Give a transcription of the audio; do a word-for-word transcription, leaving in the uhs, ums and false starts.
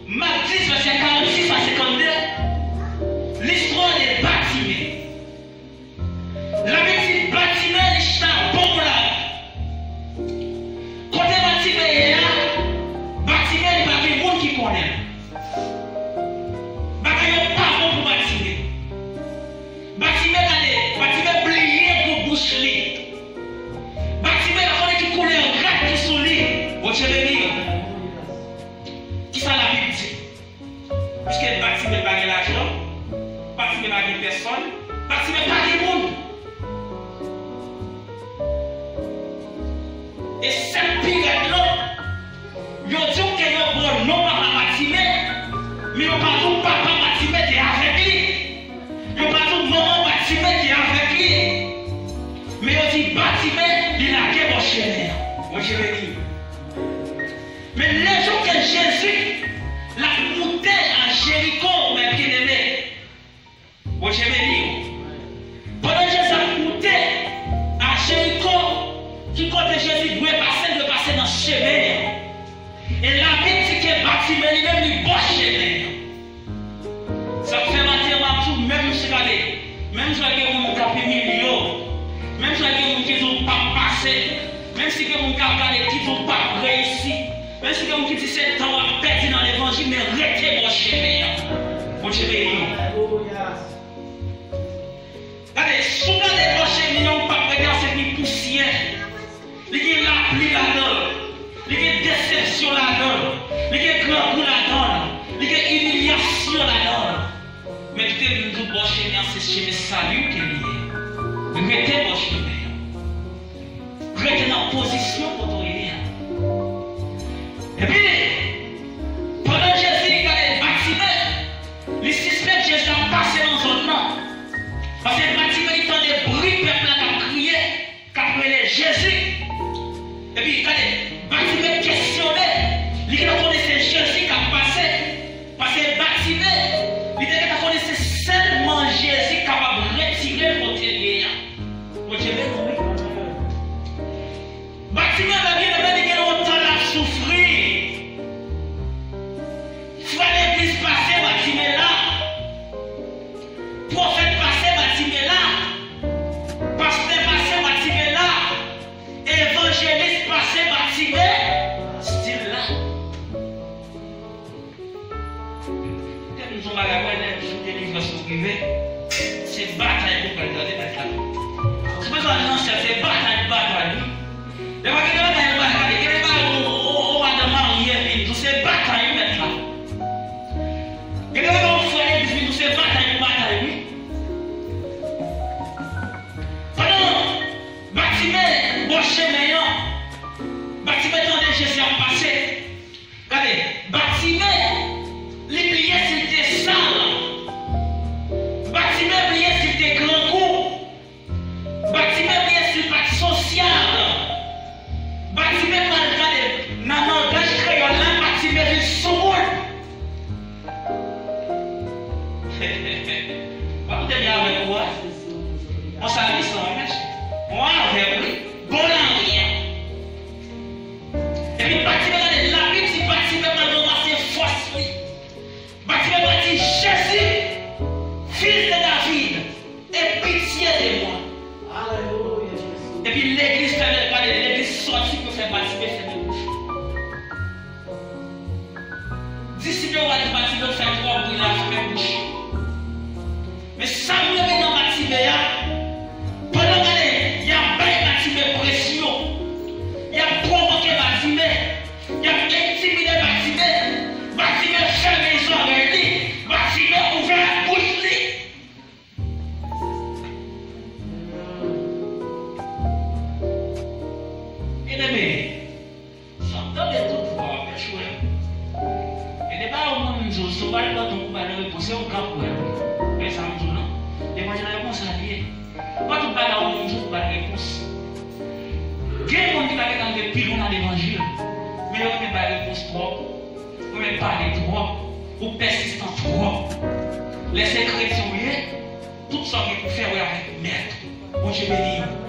Mak dis, vèsè karannsis a senkannde, listwa de Batime. Labib di Batime, li chita bò lari. Kote Batime ye a, Batime li pa gen moun ki konnen l. Bagay yo pa bon pou Batime. Batime gade, Batime bliye gou bouch li. Batime pa konnen ki koulè rad ki sou li. Bondye beni yo. Kisa Labib di? Piske Batime pa gen lajan, Batime pa gen pèsòn, Batime pa gen moun. E sa k pi rèd lan, yo di w ke yo ba w non papa Batime, men yo pa di w papa Batime te avèk li. Yo pa di w manman Batime te avèk li. Men yo di Batime, li lage bò chemen an. Bondye beni. Men lè jou ke Jezi l ap moute a Jeriko, mè byeneme, Bondye beni w. Pandan Jezi ap moute a Jeriko, ki kote Jezi dwe pase, l dwe pase nan chemen an. E Labib di ke Batime li menm li bò chemen an. Sa k fè maten an m ap di w, menm si gade, menm si gen moun k ap imilye w, menm si gen moun ki di w p ap pase, menm si gen moun k ap gade ki di w p ap reyisi, menm si gen moun ki di se tan w ap pèdi nan levanjil, men rete bò chemen an. Bondye beni w. Gade, si w gade bò chemen an, w p ap wè gen ansanm de pousyè. Li gen lapli ladan l. Li gen desepsyon ladan l. Li gen grangou ladan l. Li gen imilyasyon ladan l. Men kite m di w, bò chemen an se chemen sali w ke li ye. Rete bò chemen an. Rete nan pozisyon kote w ye a. Epi, pandan Jezi gade Batime, li sispèk Jezi ap pase nan zòn nan. Paske Batime li tande bri pèp la k ap kriye, k ap rele Jezi. Epi, gade, Batime kesyone, li gentan konnen se Jezi k ap pase. Paske Batime, li te gentan konnen se sèlman Jezi k kapab retire l kote l ye a. Bondye beni w, wi. Batime, mè byeneme, li gen lontan l ap soufri. Frè legliz pase, Batime la. Pwofèt pase, Batime la. Pastè pase, Batime la. Evanjelis pase, Batime still la. Te m di w bagay, wè, lè jou delivrans nou rive, se batay pou pral tande mèt la. Se pa sa nan sèl, se batay pou batay, wi. Devan gen de bagay yo pa gade, gen de bagay ou, ou, ou madanm marye vin di w se batay wi mèt la. Gen de bagay ou frè legliz vin di w se batay pou batay wi. Pandan Batime bò chemen an, Batime tande Jezi ap pase. Gade, Batime, li bliye si l te sal. Batime bliye si l te grangou. Batime bliye si l pa t sosyab. Batime pral gade, nan langaj kreyòl la, Batime vin soumoun. W ap koute byen avèk ou a. Bon, sa li san, mèsi. Bon, avèk ou. Bon, lari a. Epi Batime gade, Labib di Batime pral ranmase fòs li. Batime pral di, Jezi, fis de David, aie pitié de moi. Alelouya, Jezi. Epi legliz fèmen, gade, legliz sòti pou fè Batime fèmen bouch. Disip yo pa di Batime fè twòp bri la, fèmen bouch. Men sa m renmen nan Batime a, pandan gade, y ap bay Batime presyon, y ap pwovoke Batime, y ap entimide Batime, Batime fèmen zòrèy li, Batime ouvè bouch li. Byeneme, sa m tande tout vwa w ap echwe. E depa yon moun di w, si w pa t pran tan pou bay repons, se ou k ap wè l. Men sa m di w non. Levanjil la, e konsa li ye. Pa tout bagay yon moun di w pou bay repons. Gen moun ki ta gentan rive pi lwen nan levanjil, men yo renmen bay repons twòp, yo renmen pale twòp, ou pèsistan twòp. Lè se kretyen w ye, tout sa w gen pou fè, wè avèk mèt ou. Bondye beni w.